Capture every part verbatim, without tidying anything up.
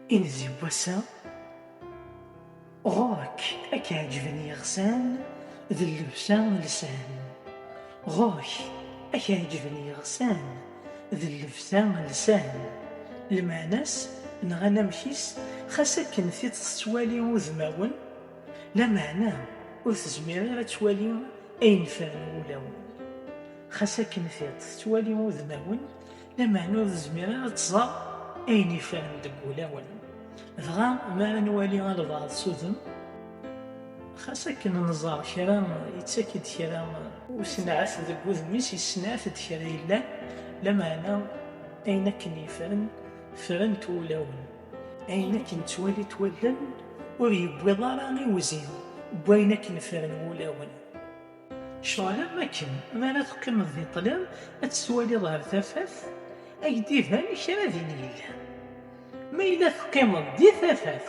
Inzi n wass-a. Ɣur-k ad k-ɛeǧben yiɣsan d llebsa lsan. Ɣur-k ad k-ɛeǧben yiɣsan d llebsa lsan. Lmeɛna-s neɣ anamek-is, xas akken tiṭ tettwali udmawen, lameɛna ur tezmir ara ad twali ayen fren wulawen. Xas akken tiṭ tettwali udmawen, lameɛna ur tezmir ara ad tẓer ayen ifren deg wulawen. Dɣa mi ara nwali albaɛḍ s udem, xas akken nẓer kra, yettak-d kra usenɛet deg wudem-is, yessenɛet-d kra yellan, lameɛna ayen akken yefren, fren-t wulawen. Ayen akken ttwalit wallen ur yewwiḍ ara iwzi n wayen akken fren wulawen. Ccɣel am wakken, mi ara teqqimeḍ di ṭṭlam, ad tettwaliḍ ɣer tafat, ad k-d-iban kra din yellan. Ma yella teqqimeḍ di tafat,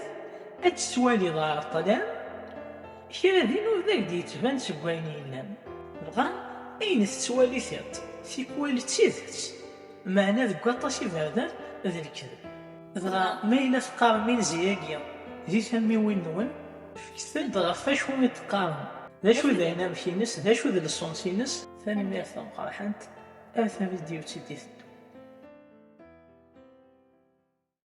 ad tettwaliḍ ɣer ṭṭlam, kra din ur d ak-d-yettban seg wayen yellan. Dɣa, ayen tettwali tiṭ, tikwal d tidet, meɛna deg waṭas iberdan d lekdeb. Dɣa, ma yella teqqarem inzi-agi di tamiwin-nwen, fket-d ɣef wacu i d-teqqarem, d acu d anamek-ines, d acu d lṣens-ines. Tanemmirt tameqqrḥant, ar tavidyut i d-iteddun.